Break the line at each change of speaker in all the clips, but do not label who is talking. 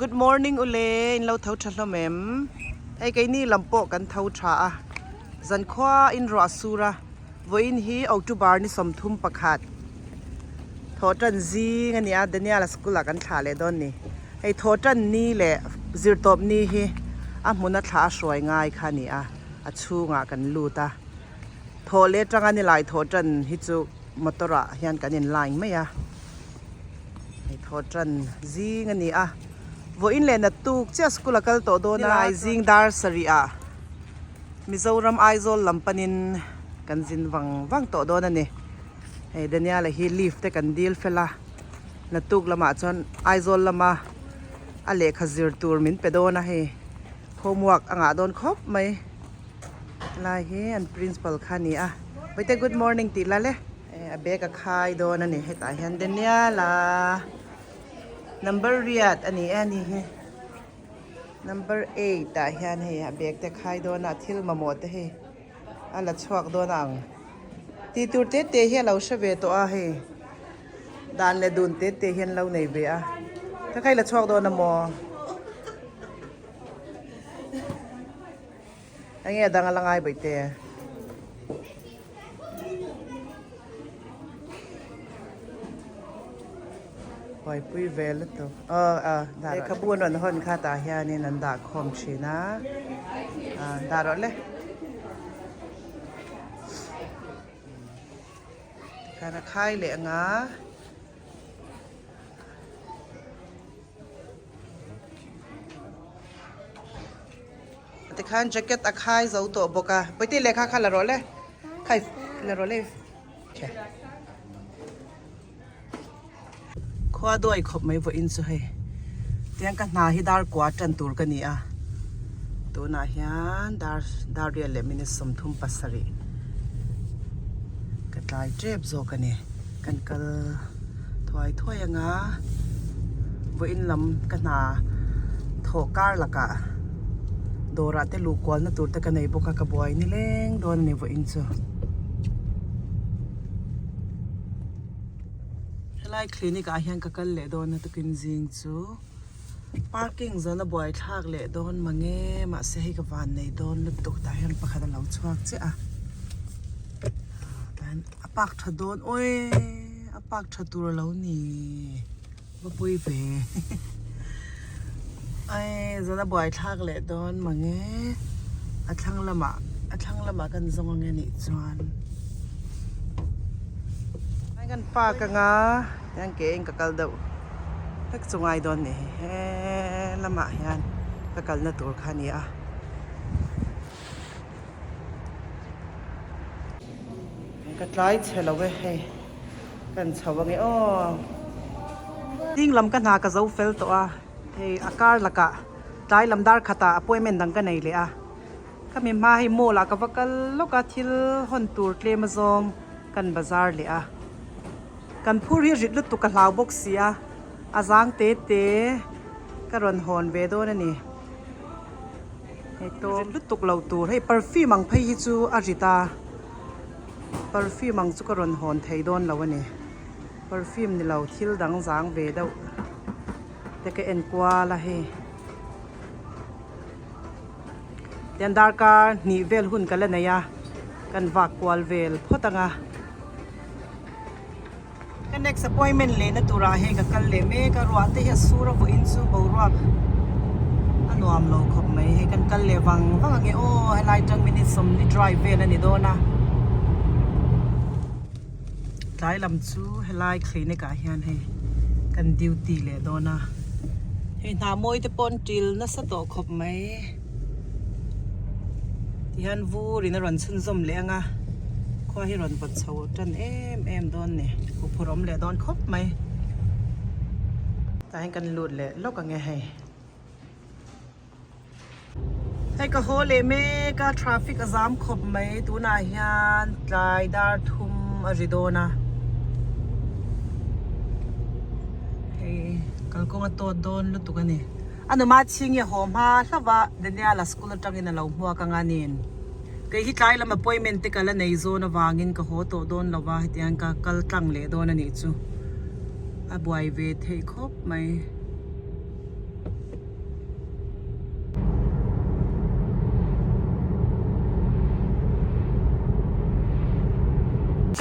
Good morning ule in lo tho tha hlawm em? Hei keini lam pawh kan tho tha a, zankhua in ruah sur a, vawiin hi October ni 31 thawhtan zing a ni a, Daniel-a school ah kan thlah leh dawn ni. Hei thawhtan ni leh zirtawp ni hi a hmuna thlah a hruai ngai kha a ni a, a chhungah kan lut a. Thawh leh atanga nilai thawhtan hi chu motor ah hian kan in line mai a. Hei thawhtan zing a ni a, vawiin leh nat tuk chiah school a kal tawh dawn a. Nilai zing dar sarih ah Mizoram Aizawl lam panin kan zin vang vang tawh dawn a ni. Hei Daniel-a hi leave te kan dil fel a, naktuk lamah chuan Aizawl lama a lehkha zir tur min pe dawn a hei homework a ngah dawn khawp mai. Helai hi an principal kha a ni a, Vawite good morning tih la le. A bag a khai dawn a ni hetah hian Daniel-a number riat a ni e a ni hi number eight ah hian hei a bag te a khai dawn a thil mamawh te hei a la chhuak dawn a ang tih tur te te hi a lo hre ve tawh a hei dan leh dun te te hian lo nei ve a ka khai la chhuak dawn a maw. Enge a dang a la ngai baih te. Huaipui vel lutuk. Aw aw dah lehkhabu an rawn hawn kha tah hianin an dah khawm thin a. Ah dah rawh le. Tikhan a khai leh ang a. Tikhan jacket a khai zo tawh bawk a pawiti lehkha kha la rawh le khai la rawh le khua duai khawp mai vawiin chu hei tiang ka hna hi dar kua tan tur ka ni a tunah hian dar dar riat leh minute 37 ka tlai tep zawk a ni kan kal thuai thuai anga vawiin lam ka hna thawh kar lakah dawrah te luh kual na tur te ka nei bawk a ka buai ni leng dawn a ni vawiin chu. Helai clinic ah hian ka kal leh dawn a tukin zing chu parking zawn a buai thlak leh dawn mange mahse hei ka van nei dawn lutuk tah hian pakhat a lo chhuak chiah a a park tha dawn awi a park tha tur a lo ni va pui ve ai zawn a buai thlak leh dawn mange a thlang lamah a thlang lamah kan zawng ange nih chuan ai kan park anga hian ke in ka kal deuh hlek chu ngai dawn ni he lamah hian ka kalna tur kha a ni a. Ka tlai chhe lo e hei kan chho ange aw ding lam ka hna ka zo fel tawh a hei a kar lakah tlai lam dar khatah appointment dang ka nei leh a khami hma hei mall ah ka va kal lawk a thil hawn tur tlem azawng kan bazar leh a kan phur hi rit lutuk ka hlau bawk si a a zang te te ka rawn hawn ve dawn a ni. Hei tawm lutuk lo tur hei perfume ang phei hi chu a rit a perfume ang chu ka rawn hawn thei dawn lo a ni perfume ni lo thil dang zang ve deuh te ka en kual a hei tian darkar hnih vel hun ka la nei a kan vak kual vel phawt ang a. Ka next appointment lehna turah hei ka kal leh mek a, ruah te hi a sur a vawiin chu boruak a nuam lo khawp mai hei kan kal leh vang vang ange aw helai tang minute sawmli drive vel a ni dawn a tlai lam chu helai clinic ah hian hei kan duty leh dawn a hei hna mawi te pawh an til nasa tawh khawp mai tihian vur in a rawn chhunzawm leh ang a khua hi rawn vawt chho tan em em dawn ni huphurh awm leh dawn khawp mai tah hian kan lut leh lawk ang e hei hei ka haw leh mek a traffic a zam khawp mai tunah hian tlai dar thum a ri dawn a hei kalkawng a tawt dawn lutuk a ni. A numa chhing hi a haw hma hlauh a, Daniel-a school atangin a lo hmuak ang a nin. Kei hi tlai lam appointment te ka la nei zawn avangin ka haw tawh dawn lo va, hetiang ka kal tlang leh dawn a nih chu. A buai ve theih khawp mai.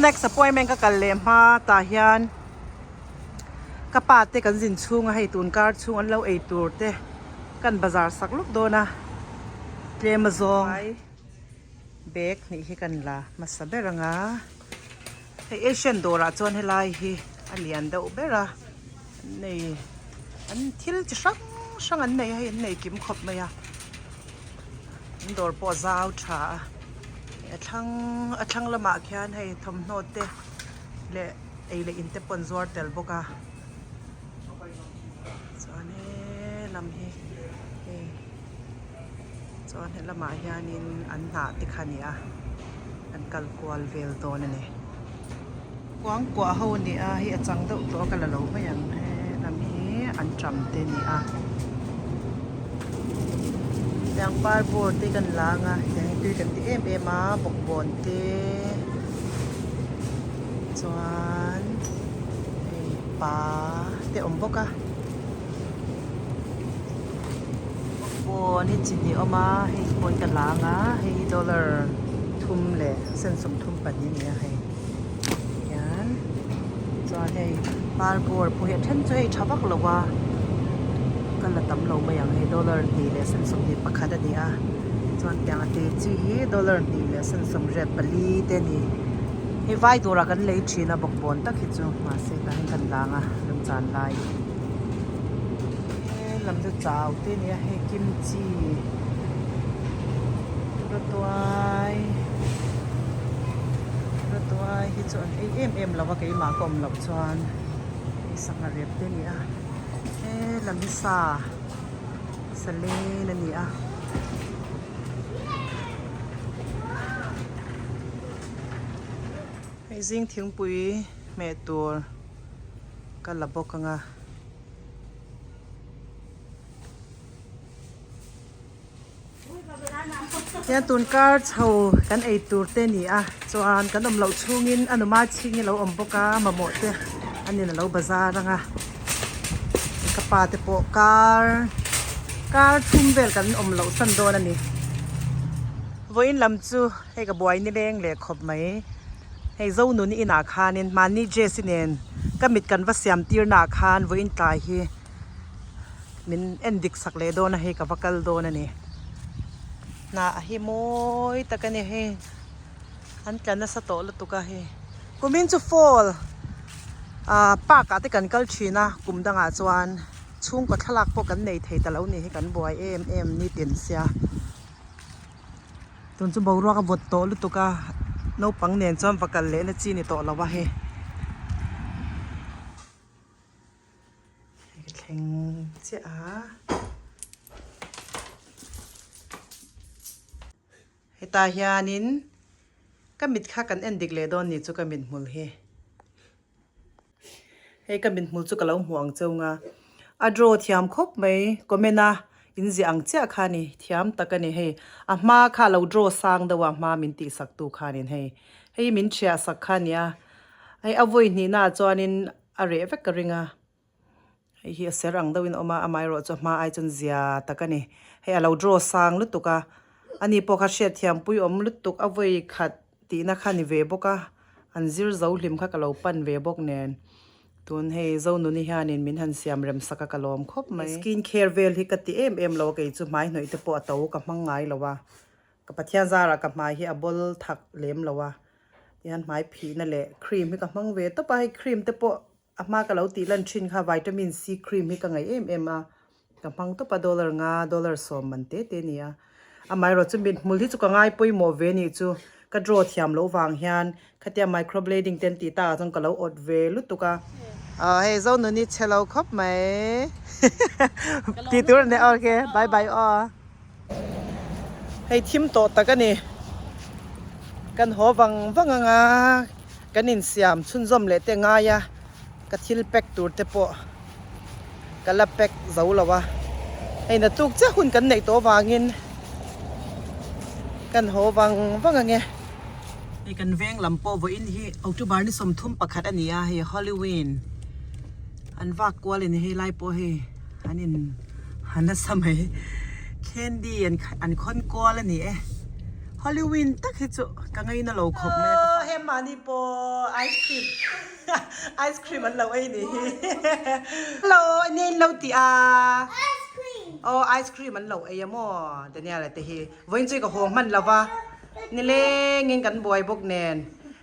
next appointment ka kal leh hma tah hian ka pa te kan zin chhung a hei tun kar chhung an lo ei tur te kan bazar sak lawk dawn a tlem a zawng bag hnih hi kan la hmasa ber ang a hei asian dawrah chuan helai hi a lian deuh ber a an nei an thil chi hrang hrang an nei a hei an nei kim khawp mai a an dawr pawh a zau tha a a thlang a thlang lamah khian hei thawmhnaw te leh ei leh in te pawh an zuar tel bawk a chuan he lam hi hei chuan he lamah hianin an hnah te kha a ni a an kal kual vel dawn a ni kuangkuah ho a ni a hei a chang deuh tawh a ka la lo mai ang he lam hi an ṭam te a ni a tiang par bawr te kan lang a tiang hi tui kan ti em em a bawkbawn te chuan hei pa te awm bawk a bawkbawn hi chi hnih a awm a hei pawh hi ka lang a hei hi dollar thum leh sen 32 a ni a hei hian chuan hei par bawr pawh hi a then chu hei tha vak lo a ka la tam lo mai ang hei dollar hnih leh sen 21 a ni a chuan tiang a te chi hi dollar hnih leh sen 84 te a ni hei vai dawrah kan lei thin a bawkbawn tak hi chu mahse tah hian kan lang a remchan lai he lam chu chau te a ni a hei kimchi rawtuai rawtuai hi chu an ei em em lo a keimah ka awm loh chuan hei sangha rep te a ni a he lam hi sa salen a ni a. Hei zing thingpui hmeh tur ka la bawk ang a. Hian tun kar chho kan ei tur te a ni a chuan kan awm loh chhungin a numa chhing hi a lo awm bawk a mamawh te a nin a lo bazar ang a ka pa te pawh kar kar thum vel kan awm loh san dawn a ni vawiin lam chu hei ka buai nileng leh khawp mai hei zonun inah khanin mahni Jessie nen ka mit kan va siam tir naah khan vawiin tlai hi. Min en dik sak leh dawn a hei ka va kal dawn a ni. Hnah hi mawi tak a ni hei an tla nasa tawh lutuk a hei kumin chu fall ah park ah te kan kal thin a kum dangah chuan chhungkaw thlalak pawh kan nei thei ta lo ni hi kan buai em em nitin sia. Tun chu boruak a vawt tawh lutuk a naupang nen chuan va kal leh na chi ni tawh lo a hei. Hei ka thleng chiah a. Hetah hianin ka mit kha kan en dik leh dawn ni chu ka mit hmul hi. Hei ka mit hmul chu ka lo hmuh ang cheu nga. A draw thiam khawp mai comment a in ziah ang chiah kha a ni thiam tak a ni hei. A hma kha a lo draw sang deuh a a hma min tihsak tu khanin hei. Hei min thiah sak kha a nia. Hei a vawi hnihnaah chuanin a reh vek ka ring a hei hi a ser ang deuhin a awm a amaherawh chu a hma ai chuan zia tak a ni hei a lo draw sang lutuk a ani pawh kha hriatthiam pui awm lutuk a vawi khat tihna kha ni ve bawk a an zir zo hlim kha ka lo pan ve bawk nen tun hei zonuni hianin min han siam rem sak a ka lawm khawp mai skin care vel hi ka ti em em lo a kei chu hmai hnawih te pawh a to ka hmang ngai lo a ka Pathian zarah ka hmai hi a bawl thak lem lo a. Tihian hmai phihna leh cream hi ka hmang ve tawp a, hei cream te pawh a hma ka lo tih lan thin kha vitamin C cream hi ka ngaih em em a, ka hmang tawp a dollar nga dollar sawm man te te a ni a, amaherawh chu mithmul hi chu ka ngai pawimawh ve anih chu ka draw thiam loh vang hian khatia microblading te an tih takah chuan ka lo awt ve lutuk a. Aw hei Zonuni chhe lo khawp mai tih tur a ni okay bye bye aw. Hei thim tawh tak a ni. Kan haw vang vang anga kan insiam chhunzawm leh te ngai a, ka thil pack tur te pawh ka la pack zo lo a. Hei naktuk chiah hun kan neih tawh avangin kan haw vang vang ange. Hei kan veng lam pawh vawiin hi October ni 31 a ni a, hei Halloween an vak kual in hei lai pawh hei an in ha nasa mai candy an an khawn kual a ni e Halloween tak hi chu ka ngaina lo khawp mai a. Hei mahni pawh ice cream ice cream an lo ei ni hi. Hello enge in lo tih a?
Ice cream.
Aw ice cream an lo ei a maw Daniel a te hi. Vawiin chu ka haw hman lo va nilengin kan buai bawk nen.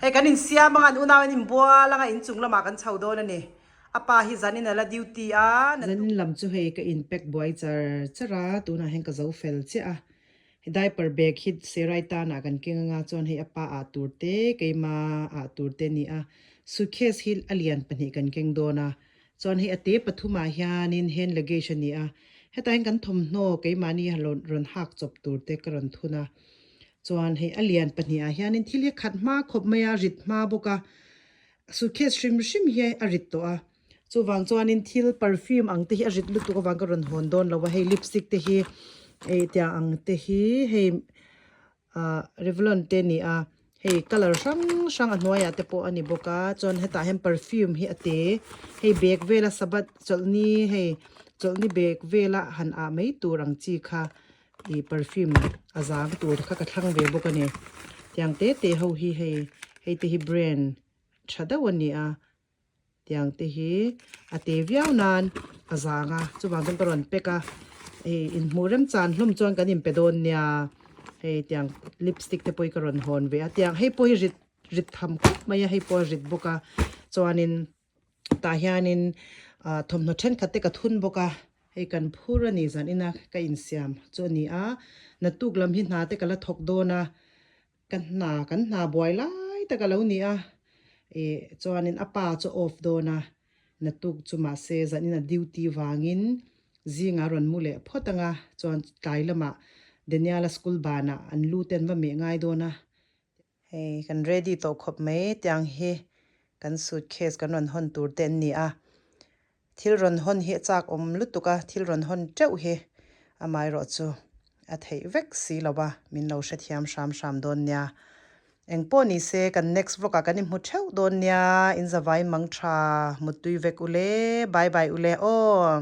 Hei kan insiam anga an unau in inbual anga inchung lamah kan chho dawn a ni. A pa hi zanin a la duty a. Zanin lam chu hei ka in pack buai char char a tunah hian ka zo fel chiah a. Hei diaper bag hi Serai tanah kan keng anga chuan hei a pa ah tur te keima ah tur te a ni a. Suitcase hi a lian pahnih kan keng dawn a. Chuan hei a te pathumah hianin hand luggage a ni a, hetah hian kan thawmhnaw keimahni a rawn hak chawp tur te ka rawn thun a, chuan hei a lian pahnihah hianin thil hi khat hma khawp mai a, rit hma bawk a, suitcase hrim hrim hi a rit tawh a, chuvang chuanin thil perfume ang te hi a rit lutuk avang ka rawn hawn dawn lo a, hei lipstick te hi hei tiang ang te hi hei. Ahh Revlon te a ni a hei colour hrang hrang a hnuaiah te pawh a ni bawk a chuan hetah hian perfume hi a te hei bag vela sabbath chawlhni hei chawlhni bag vela han ah mai tur ang chi kha ih perfume a zang tur kha ka thlang ve bawk a ni tiang te te ho hi hei hei te hi brand tha deuh a ni a. Tiang te hi a te viau nan a zang a chuvang chuan ka rawn pack a hei inhmuh rem chan hlawm chuan kan inpe dawn nia hei tiang lipstick te pawh hi ka rawn hawn ve a tiang hei pawh hi rit rit tham khawp mai a hei pawh a rit bawk a chuanin tah hianin ah thawmhnaw thenkhat te ka thun bawk a hei kan phur a ni zan ina ka insiam chu a ni a naktuk lam hi hna te ka la thawk dawn a. Ka hna kan hna buai lai tak a lo ni a, ih chuanin a pa chu off dawn a, naktuk chu mahse zanin a duty vangin zingah a rawn mu leh phawt ang a, chuan tlai lamah Daniel-a school banah an lu te an va meh ngai dawn a. Hei kan ready tawh khawp mai tiang hi kan suitcase kan rawn hawn tur te an ni a, Thil rawn hawn hi a chak awm lutuk a, thil rawn hawn teuh hi amaherawh chu a theih vek si lo a, min lo hrethiam hram hram dawn nia. Engpawh ni se kan next vlog ah kan inhmu theuh dawn nia, in zavai mang tha, muttui vek ule, bye bye ule aw.